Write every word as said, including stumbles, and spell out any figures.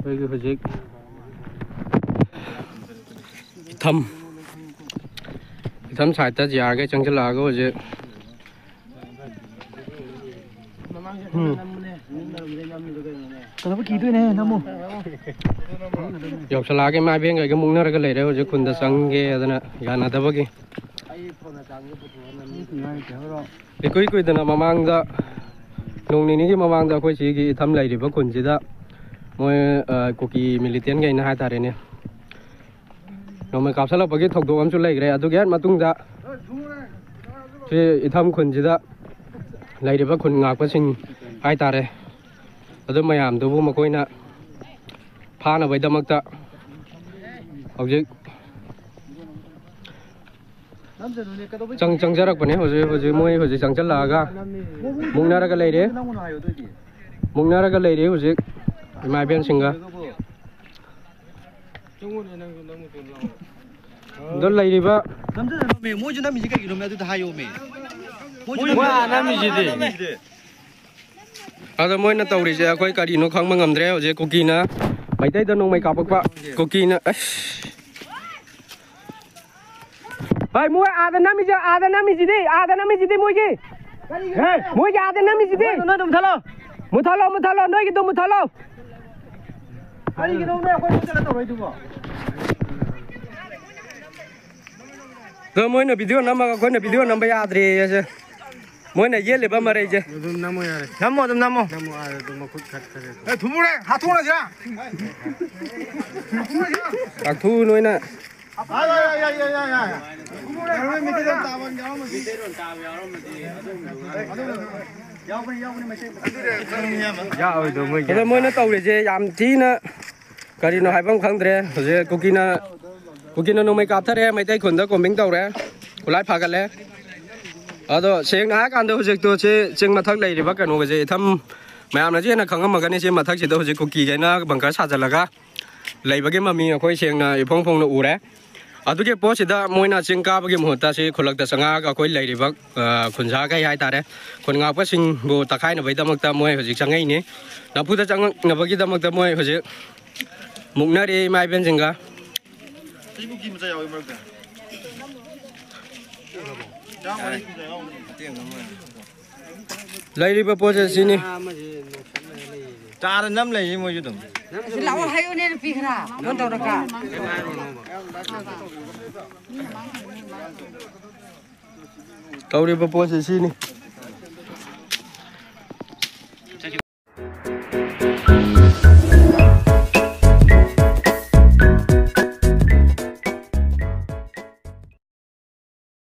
ꯑꯩꯈꯣꯏꯒꯤ ꯍꯧꯖꯤꯛ ꯏꯊꯝ, ꯏꯊꯝ ꯁꯥꯏꯠꯇ ꯖꯤ ꯑꯥꯔꯒꯩ ꯆꯪꯁꯤꯜꯂꯛꯑꯒ ꯍꯧꯖꯤꯛ, ꯎꯝ꯫ ꯀꯩꯗꯧꯕ ꯀꯤꯗꯣꯏꯅꯦ, ꯅꯝꯃꯣ꯫ ꯌꯧꯁꯜꯂꯛꯑꯒ ꯏꯃꯥ ꯏꯕꯦꯟꯈꯩꯒ ꯃꯨꯛꯅꯔꯒ ꯂꯩꯔꯦ꯫ ꯍꯧꯖꯤꯛ ꯈꯨꯟꯗ ꯆꯪꯒꯦ ꯑꯗꯨꯅ ꯌꯥꯅꯗꯕꯒꯤ꯫ ꯏꯀꯨꯏ ꯀꯨꯏꯗꯅ ꯃꯃꯥꯡꯗ, ꯅꯣꯡ ꯅꯤꯅꯤꯒꯤ ꯃꯃꯥꯡꯗ ꯑꯩꯈꯣꯏ ꯁꯤꯒꯤ ꯏꯊꯝ ꯂꯩꯔꯤꯕ ꯈꯨꯟꯁꯤꯗ ꯃꯣꯏ, ꯑ, ꯀꯨꯀꯤ ꯃꯤꯂꯤꯇꯦꯟꯈꯩꯅ ꯍꯥꯏꯇꯥꯔꯦꯅꯦ, ꯅꯣꯡꯃꯩ ꯀꯥꯞꯁꯤꯜꯂꯛꯄꯒꯤ ꯊꯧꯗꯣꯛ ꯑꯃꯁꯨ ꯂꯩꯈ꯭ꯔꯦ꯫ ꯑꯗꯨꯒꯤ ꯍꯦꯛ ꯃꯇꯨꯡꯗ ꯁꯤ ꯏꯊꯝ ꯈꯨꯟꯁꯤꯗ ꯂꯩꯔꯤꯕ ꯈꯨꯟ ꯉꯥꯛꯄꯁꯤꯡ ꯍꯥꯏꯇꯥꯔꯦ, ꯑꯗꯨ ꯃꯌꯥꯝꯗꯨꯕꯨ ꯃꯈꯣꯏꯅ ꯐꯥꯅꯕꯒꯤꯗꯃꯛꯇ ꯍꯧꯖꯤꯛ ꯆꯪ-, ꯆꯪꯖꯔꯛꯄꯅꯦ꯫ ꯍꯧꯖꯤꯛ, ꯍꯧꯖꯤꯛ ꯃꯣꯏ ꯍꯧꯖꯤꯛ ꯆꯪꯁꯤꯜꯂꯛꯑꯒ ꯃꯨꯛꯅꯔꯒ ꯂꯩꯔꯦ꯫ ꯃꯨꯛꯅꯔꯒ ꯂꯩꯔꯦ ꯍꯧꯖꯤꯛ ꯏꯃꯥ ꯏꯕꯦꯟꯁꯤꯡꯒ꯫ ꯑꯗꯣ ꯂꯩꯔꯤꯕ ꯅꯝꯖꯗꯅꯣꯃꯦ, ꯃꯣꯏꯁꯨ ꯅꯝꯃꯤꯁꯤ ꯀꯩꯒꯤꯅꯣꯃꯦ? ꯑꯗꯨꯗ ꯍꯥꯏꯌꯣꯃꯦ꯫ ꯃꯣꯏꯁꯨ ꯃꯣꯏ ꯑꯥ ꯅꯝꯃꯤꯁꯤꯗꯤ꯫ ꯑꯗꯣ ꯃꯣꯏꯅ ꯇꯧꯔꯤꯁꯦ ꯑꯩꯈꯣꯏ ꯀꯔꯤꯅꯣ ꯈꯪꯕ ꯉꯝꯗ꯭ꯔꯦ꯫ ꯍꯧꯖꯤꯛ ꯀꯨꯀꯤꯅ ꯃꯩꯇꯩꯗ ꯅꯣꯡꯃꯩ ꯀꯥꯞꯄꯛꯄ꯫ ꯀꯨꯀꯤꯅ ꯑꯁ꯫ ꯍꯣꯏ, ꯃꯣꯏ ꯑꯥꯗ ꯅꯝꯃꯤꯁꯦ, ꯑꯥꯗ ꯅꯝꯃꯤꯁꯤꯗꯤ, ꯑꯥꯗ ꯅꯝꯃꯤꯁꯤꯗꯤ ꯃꯣꯏꯒꯤ꯫ ꯍꯦ, ꯃꯣꯏꯒꯤ ꯑꯥꯗ ꯅꯝꯃꯤꯁꯤꯗꯤ꯫ ꯅꯣꯏ ꯑꯗꯨꯝ ꯊꯠꯂꯣ꯫ ꯃꯨꯊꯠꯂꯣ, ꯃꯨꯊꯠꯂꯣ, ꯅꯣꯏꯒꯤꯗꯣ ꯃꯨꯊꯠꯂꯣ꯫ ꯀꯔꯤꯒꯤꯅꯣꯅꯦ ꯑꯩꯈꯣꯏ ꯀꯩꯅꯣ ꯇꯧꯔꯣꯏꯗꯨꯕꯣ? ꯑꯗꯣ ꯃꯣꯏꯅ ꯚꯤꯗꯤꯑꯣ ꯅꯝꯃꯒ ꯑꯩꯈꯣꯏꯅ ꯚꯤꯗꯤꯑꯣ ꯅꯝꯕ ꯌꯥꯗ꯭ꯔꯦꯌꯦ ꯁꯦ꯫ ꯃꯣꯏꯅ ꯌꯦꯠꯂꯤꯕ ꯃꯔꯩꯁꯦ꯫ ꯑꯗꯨꯝ ꯅꯝꯃꯣ ꯌꯥꯔꯦ꯫ ꯅꯝꯃꯣ, ꯑꯗꯨꯝ ꯅꯝꯃꯣ꯫ ꯅꯝꯃꯣ, ꯑꯥ, ꯑꯗꯨꯝ ꯃꯈꯨꯠ ꯈꯠꯈ꯭ꯔꯦ꯫ ꯑꯦ, ꯊꯨꯝꯃꯨꯔꯦ, ꯍꯥꯊꯨꯅꯁꯤꯔꯥ? ꯀꯥꯡꯊꯨ ꯅꯣꯏꯅ꯫ ꯌꯥ, ꯌꯥ, ꯌꯥ, ꯌꯥ, ꯌꯥ, ꯌꯥ꯫ ꯊꯨꯝꯃꯨꯔꯦ, ꯍꯥꯊꯨꯅꯁꯤꯔꯥ? ꯌꯥꯎꯕꯅꯤ, ꯌꯥꯎꯕꯅꯤ, ꯃꯩꯇꯩ꯫ ꯌꯥꯎꯔꯣꯏꯗꯣ ꯃꯣꯏꯒꯤ꯫ ꯑꯗꯣ ꯃꯣꯏꯅ ꯇꯧꯔꯤꯁꯦ ꯌꯥꯝ ꯊꯤꯅ ꯀꯔꯤꯅꯣ ꯍꯥꯏꯐꯝ ꯈꯪꯗ꯭ꯔꯦ꯫ ꯍꯧꯖꯤꯛ ꯀꯨꯀꯤꯅ, ꯀꯨꯀꯤꯅ ꯅꯣꯡꯃꯩ ꯀꯥꯞꯊꯔꯦ, ꯃꯩꯇꯩ ꯈꯨꯟꯗ ꯀꯣꯝꯕꯤꯡ ꯇꯧꯔꯦ, ꯈꯨꯠꯂꯥꯏ ꯐꯥꯒꯠꯂꯦ꯫ ꯑꯗꯣ ꯁꯦꯡꯅ ꯍꯥꯏꯔꯀꯥꯟꯗ ꯍꯧꯖꯤꯛꯇꯣ ꯁꯤ ꯆꯤꯡ ꯃꯊꯛ ꯂꯩꯔꯤꯕ ꯀꯩꯅꯣꯒꯁꯦ ꯏꯊꯝ ꯃꯌꯥꯝꯅꯁꯨ ꯍꯦꯟꯅ ꯈꯪꯉꯝꯃꯒꯅꯤ꯫ ꯁꯤ ꯃꯊꯛꯁꯤꯗ ꯍꯧꯖꯤꯛ ꯀꯨꯀꯤꯈꯩꯅ ꯕꯪꯀꯔ ꯁꯥꯖꯜꯂꯒ ꯂꯩꯕꯒꯤ ꯃꯃꯤ ꯑꯩꯈꯣꯏ ꯁꯦꯡꯅ ꯏꯐꯣꯡ ꯐꯣꯡꯅ ꯎꯔꯦ꯫ ꯑꯗꯨꯒꯤ ꯄꯣꯠꯁꯤꯗ ꯃꯣꯏꯅ ꯆꯤꯡ ꯀꯥꯕꯒꯤ ꯃꯍꯨꯠꯇ ꯁꯤ ꯈꯨꯜꯂꯛꯇ ꯆꯪꯉꯛꯑꯒ ꯑꯩꯈꯣꯏ ꯂꯩꯔꯤꯕ, ꯑ, ꯈꯨꯟꯖꯥꯈꯩ ꯍꯥꯏꯇꯥꯔꯦ, ꯈꯨꯟ ꯉꯥꯛꯄꯁꯤꯡꯕꯨ ꯇꯛꯈꯥꯏꯅꯕꯒꯤꯗꯃꯛꯇ ꯃꯣꯏ ꯍꯧꯖꯤꯛ ꯆꯪꯉꯛꯏꯅꯤ꯫ ꯅꯝꯐꯨꯗ ꯆꯪꯉꯛꯅꯕꯒꯤꯗꯃꯛꯇ ꯃꯣꯏ ꯍꯧꯖꯤꯛ ꯃꯨꯛꯅꯔꯤ ꯏꯃꯥ ꯏꯕꯦꯟꯁꯤꯡꯒ꯫ ꯂꯩꯔꯤꯕ ꯄꯣꯠꯁꯦ ꯁꯤꯅꯤ꯫ ꯆꯥꯗ ꯅꯝ ꯂꯩꯁꯤ ꯃꯣꯏꯁꯨ ꯑꯗꯨꯝ꯫ ꯂꯥꯛꯑꯣ ꯍꯥꯏꯌꯨꯅꯦ ꯅꯨꯄꯤ ꯈꯔ ꯐꯣꯟ ꯇꯧꯔꯒ꯫ ꯇꯧꯔꯤꯕ ꯄꯣꯠꯁꯦ ꯁꯤꯅꯤ꯫